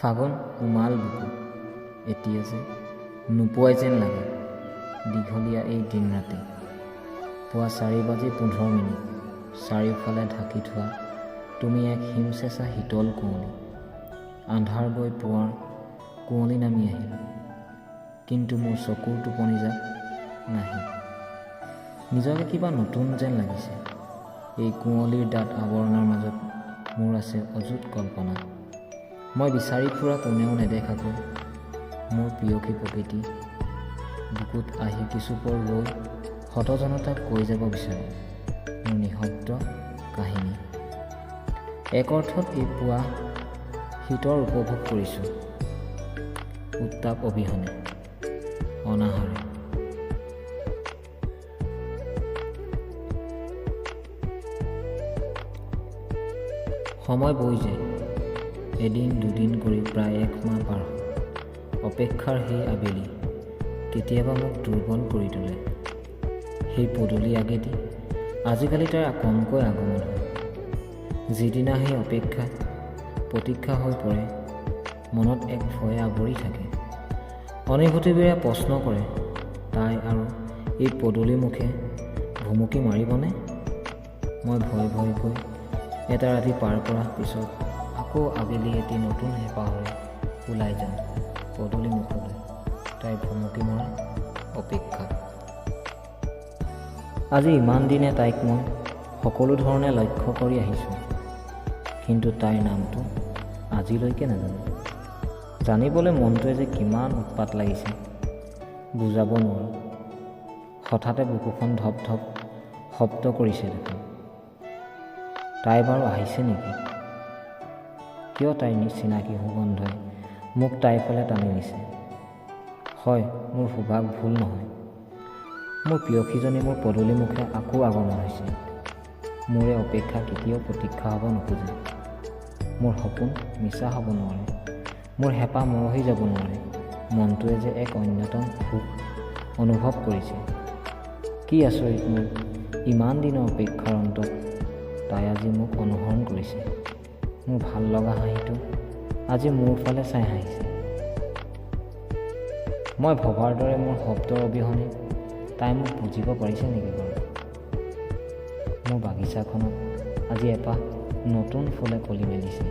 ফাগুন উমাল বুকু এতিয়া যে নোপোৱাই যেন লাগে দীঘলীয়া এই দিন ৰাতি। পুৱা 4:15, চাৰিওফালে ঢাকি থোৱা তুমি এক হিমচেঁচা শীতল কুঁৱলী। আন্ধাৰ গৈ পুৱাৰ কুঁৱলী নামি আহিল, কিন্তু মোৰ চকুৰ টোপনি যাক নাহিল। নিজকে কিবা নতুন যেন লাগিছে। এই কুঁৱলীৰ ডাঠ আৱৰণৰ মাজত মোৰ আছে অযুত কল্পনা। মই বিচাৰি ফুৰা কোনেও নেদেখাকৈ মোৰ প্ৰেয়সী প্ৰকৃতি বুকুত আহি কিছুপৰ ৰৈ শতজনতাক কৈ যাব বিচাৰোঁ মোৰ নিঃশব্দ কাহিনী। এক অৰ্থত এই পুৱা শীতৰ উপভোগ কৰিছোঁ, উত্তাপ অবিহনে, অনাহাৰে। সময় বৈ যায়, এদিন দুদিন কৰি প্ৰায় এক মাহ পাৰ হ'ল। অপেক্ষাৰ সেই আবেলি কেতিয়াবা মোক দুৰ্বল কৰি তোলে। সেই পদূলি আগেদি আজিকালি তাৰ কমকৈ আগমন হয়। যিদিনা সেই অপেক্ষা প্ৰতীক্ষা হৈ পৰে, মনত এক ভয়ে আৱৰি থাকে। অনুভূতিবোৰে প্ৰশ্ন কৰে, তাই আৰু এই পদূলি মুখে ভুমুকি মাৰিবনে? মই ভয় ভয়কৈ এটা ৰাতি পাৰ কৰাৰ পিছত আকৌ আবেলি এটি নতুন হেঁপাহৰে ওলাই যাওঁ পদূলি মুখলৈ, তাই ভুমুকি মৰা অপেক্ষাত। আজি ইমান দিনে তাইক মই সকলো ধৰণে লক্ষ্য কৰি আহিছোঁ, কিন্তু তাইৰ নামটো আজিলৈকে নাজানো। জানিবলৈ মনটোৱে যে কিমান উৎপাত লাগিছে বুজাব নোৱাৰোঁ। হঠাতে বুকুখন ধপ ধপ শব্দ কৰিছে দেখোন। তাই বাৰু আহিছে নেকি? কিয় তাইৰ চিনাকি সুগন্ধই মোক তাইৰ ফালে টানি নিছে? হয়, মোৰ সুভাগ ভুল নহয়। মোৰ প্ৰেয়সীজনী মোৰ পদূলি মুখে আকৌ আগমন হৈছে। মোৰে অপেক্ষা কেতিয়াও প্ৰতীক্ষা হ'ব নোখোজে। মোৰ সপোন মিছা হ'ব নোৱাৰে, মোৰ হেঁপাহ মৰহি যাব নোৱাৰে। মনটোৱে যে এক অন্যতম সুখ অনুভৱ কৰিছে। কি আচৰিত, মোৰ ইমান দিনৰ অপেক্ষাৰ অন্তত তাই আজি মোক অনুসৰণ কৰিছে। মোৰ ভাল লগা হাঁহিটো আজি মোৰ ফালে চাই হাঁহিছে। মই ভবাৰ দৰে মোৰ শব্দৰ অবিহনে তাই মোক বুজিব পাৰিছে নেকি বাৰু? মোৰ বাগিচাখনত আজি এপাহ নতুন ফুলে কলি মেলিছে।